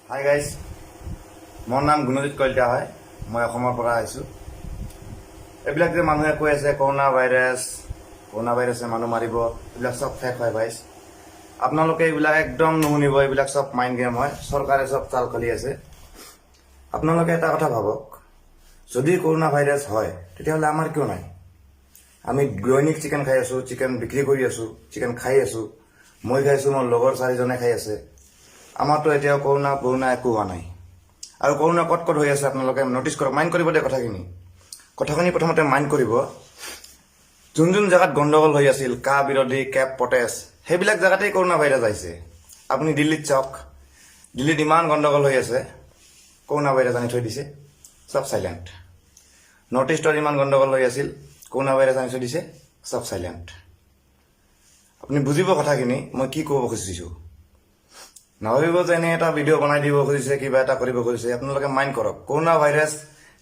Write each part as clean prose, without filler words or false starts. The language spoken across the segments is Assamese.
হাই গাইজ, মোৰ নাম গুণজিত কলিতা হয়। মই অসমৰ পৰা আহিছোঁ। এইবিলাক যে মানুহে কৈ আছে কৰোণা ভাইৰাছ, কৰোণা ভাইৰাছে মানুহ মাৰিব, এইবিলাক চব ফেক হয় গাইজ। আপোনালোকে এইবিলাক একদম নুশুনিব। এইবিলাক চব মাইণ্ড গেম হয়। চৰকাৰে চব চাল খেলি আছে। আপোনালোকে এটা কথা ভাবক, যদি কৰোণা ভাইৰাছ হয়, তেতিয়াহ'লে আমাৰ কিয় নাই? আমি দৈনিক চিকেন খাই আছোঁ, চিকেন বিক্ৰী কৰি আছোঁ, চিকেন খাই আছোঁ। মই খাইছোঁ, মোৰ লগৰ চাৰিজনে খাই আছে। আমাৰতো এতিয়াও কৰোণা কৰোণা একো হোৱা নাই। আৰু কৰোণা ক'ত ক'ত হৈ আছে, আপোনালোকে নটিচ কৰক, মাইণ্ড কৰিব দেই কথাখিনি। কথাখিনি প্ৰথমতে মাইণ্ড কৰিব। যোন যোন জেগাত গণ্ডগোল হৈ আছিল, কা বিৰোধী, কেব প্ৰটেষ্ট, সেইবিলাক জেগাতেই কৰোণা ভাইৰাছ আহিছে। আপুনি দিল্লীত চাওক, দিল্লীত ইমান গণ্ডগোল হৈ আছে, কৰোণা ভাইৰাছ আনি থৈ দিছে, চব চাইলেণ্ট। নৰ্থ ইষ্টত ইমান গণ্ডগোল হৈ আছিল, কৰোণা ভাইৰাছ আনি থৈ দিছে, চব চাইলেণ্ট। আপুনি বুজিব কথাখিনি মই কি ক'ব খুজিছোঁ। নাভাবিব যে এনে এটা ভিডিঅ' বনাই দিব খুজিছে, কিবা এটা কৰিব খুজিছে। আপোনালোকে মাইণ্ড কৰক, কৰোণা ভাইৰাছ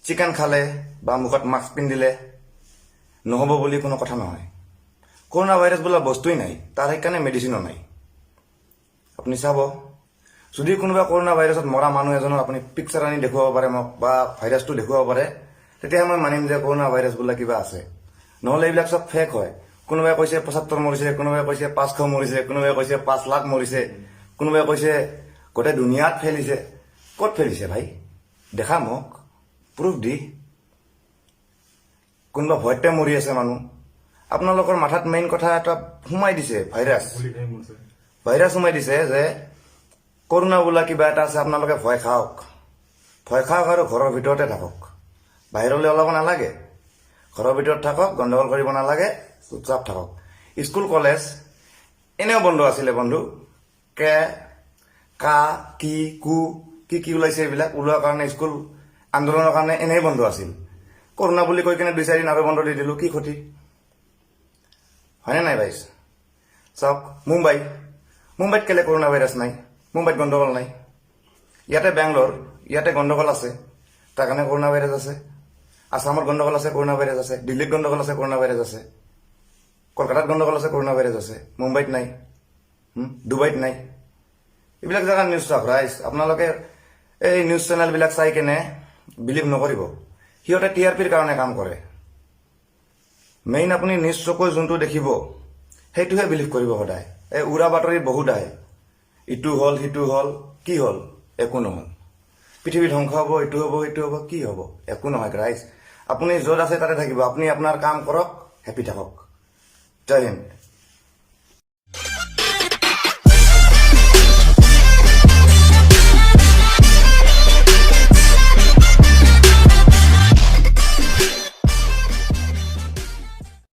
চিকেন খালে বা মুখত মাস্ক পিন্ধিলে নহ'ব বুলি কোনো কথা নহয়। কৰোণা ভাইৰাছ বোলা বস্তুৱেই নাই, তাৰ সেইকাৰণে মেডিচিনো নাই। আপুনি চাব, যদি কোনোবা কৰোণা ভাইৰাছত মৰা মানুহ এজনৰ আপুনি পিকচাৰ আনি দেখুৱাব পাৰে মোক বা ভাইৰাছটো দেখুৱাব পাৰে, তেতিয়াহে মই মানিম যে কৰোণা ভাইৰাছ বোলা কিবা আছে। নহ'লে এইবিলাক চব ফেক হয়। কোনোবাই কৈছে 75 মৰিছে, কোনোবাই কৈছে 500 মৰিছে, কোনোবাই কৈছে 5 লাখ মৰিছে, কোনোবাই কৈছে গোটেই দুনিয়াত ফেলিছে। ক'ত ফেলিছে ভাই, দেখা মোক প্ৰুফ দি। কোনোবা ভয়তে মৰি আছে মানুহ। আপোনালোকৰ মাথাত মেইন কথা এটা সোমাই দিছে, ভাইৰাছ ভাইৰাছ সোমাই দিছে যে কৰোণা বোলা কিবা এটা আছে। আপোনালোকে ভয় খাওক, ভয় খাওক আৰু ঘৰৰ ভিতৰতে থাকক, বাহিৰলৈ ওলাব নালাগে। ঘৰৰ ভিতৰত থাকক, গণ্ডগোল কৰিব নালাগে, চুপচাপ থাকক। স্কুল কলেজ এনেও বন্ধ আছিলে বন্ধু। কে কা কি কু কি কি ওলাইছে, এইবিলাক ওলোৱাৰ কাৰণে, স্কুল আন্দোলনৰ কাৰণে এনেই বন্ধ আছিল। কৰোণা বুলি কৈ কিনে 2-4 দিন আৰু বন্ধ দি দিলোঁ, কি ক্ষতি হয়নে নাই ভাইছ? চাওক মুম্বাই, মুম্বাইত কেলে কৰোণা ভাইৰাছ নাই? মুম্বাইত গণ্ডগোল নাই। ইয়াতে বেংগলোৰ, ইয়াতে গণ্ডগোল আছে, তাৰ কাৰণে কৰোণা ভাইৰাছ আছে। আছামত গণ্ডগোল আছে, কৰোণা ভাইৰাছ আছে। দিল্লীত গণ্ডগোল আছে, কৰোণা ভাইৰাছ আছে। কলকাতাত গণ্ডগোল আছে, কৰোণা ভাইৰাছ আছে। মুম্বাইত নাই, ডুবাইত নাই। এইবিলাক জেগাৰ নিউজ চাওক ৰাইজ। আপোনালোকে এই নিউজ চেনেলবিলাক চাই কেনে বিলিভ নকৰিব। সিহঁতে টিআৰপিৰ কাৰণে কাম কৰে। মেইন আপুনি নিজ চকুৰে যোনটো দেখিব, সেইটোহে বিলিভ কৰিব সদায়। এই উৰা বাতৰি বহুত আহে, ইটো হ'ল, সিটো হ'ল। কি হ'ল? একো নহ'ল। পৃথিৱী ধ্বংস হ'ব, ইটো হ'ব, সিটো হ'ব, কি হ'ব? একো নহয় ৰাইজ। আপুনি য'ত আছে তাতে থাকিব। আপুনি আপোনাৰ কাম কৰক, হেপী থাকক। জয় হিন্দ।